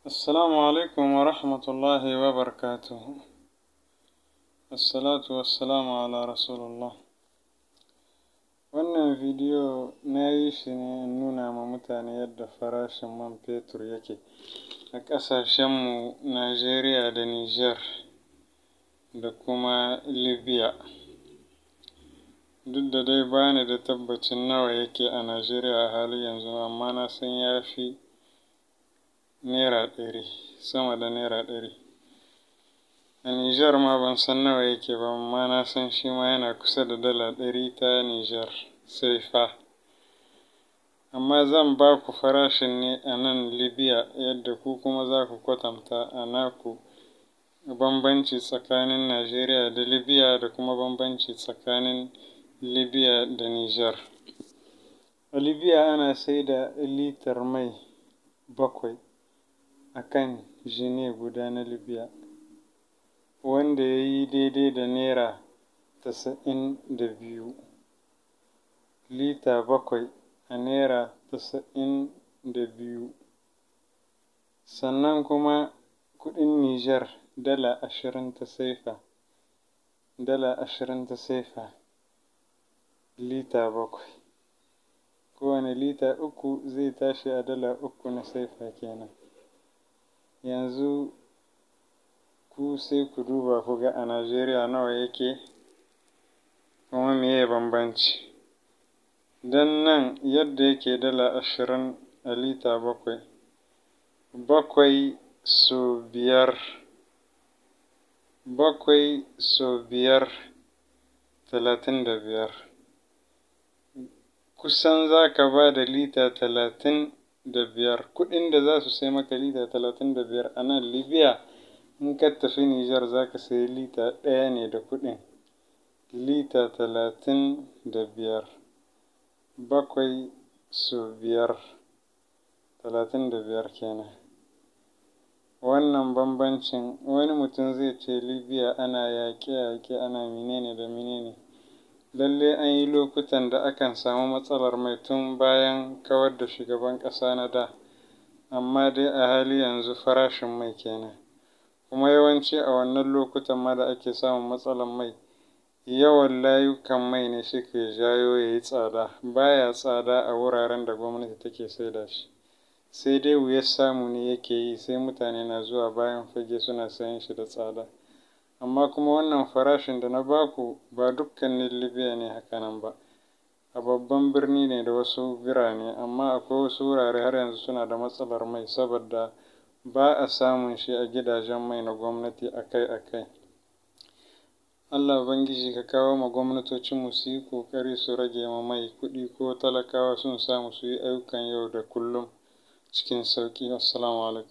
Assalamu alaikum wa rahmatullahi wa barakatuhu. Assalatu wassalamu ala Rasulullah. Wannan bidiyo na yi shi ne in nuna ma mutane yadda farashin man fetur yake a ƙasashenmu Najeriya da Nijar da kuma Libya. Duk da dai ba ni da tabbacin nawa yake a Najeriya a halin yanzu, amma na san ya fi naira 100, sama da naira 100. A Nijar ma ban san nawa yake ba, amma na san shi ma yana kusa da dala 100 ta Nijar sefa. Amma zan ba ku farashin ne a nan Libya yadda ku kuma za ku kwatanta a naku bambanci tsakanin Najeriya da Libya da kuma bambanci tsakanin Libya da Nijar. A Libya ana sai da litar mai 7 a kan jine guda na Libya, wanda ya yi daidai da naira 92. Lita 7 a naira 92. Sannan kuma kuɗin Nijar dala 20 ta sefa, dala 20 ta sefa lita 7. Kowane lita 3 zai tashi a dala 3 na sefa kenan. Yanzu ku sai ku duba ku ga a Najeriya nawa yake kuma meye bambanci. Don nan yadda yake dala 20 a lita 7, 7 sau 5, 7 sau 5 35. Kusan za ka ba da lita 35, kuɗin da za su sai maka lita 35 a nan Libya, in ka tafi Nijar za ka sayi lita 1 ne da kuɗin. Lita 35, 7 sau 5, 35 kenan. Wannan bambancin wani mutum zai ce Libya ana yaƙe-yaƙe, ana menene da menene. Lalle an yi lokutan da akan samu matsalar mai tun bayan kawar da shugaban ƙasa na da, amma dai a hali yanzu farashin mai kenan. Kuma yawanci a wannan lokutan ma da ake samun matsalar mai, yawan layukan mai ne suke jawo ya yi tsada. Ba ya tsada a wuraren da gwamnati take saida shi. Sai dai wuyar samu ne yake yi, sai mutane na zuwa bayan fage suna sayen shi da tsada. Amma kuma wannan farashin da na ba ku ba dukkanin Libya ne haka nan ba. A babban birni ne da wasu birane, amma akwai wasu wurare har yanzu suna da matsalar mai saboda ba a samun shi a gidajen mai na gwamnati akai-akai. Allah Ubangiji ka kawo ma gwamnatocinmu su yi ƙoƙari su rage ma mai kuɗi ko talakawa sun samu su yi ayyukan yau da kullum cikin sauƙi. Assalamu alaikum.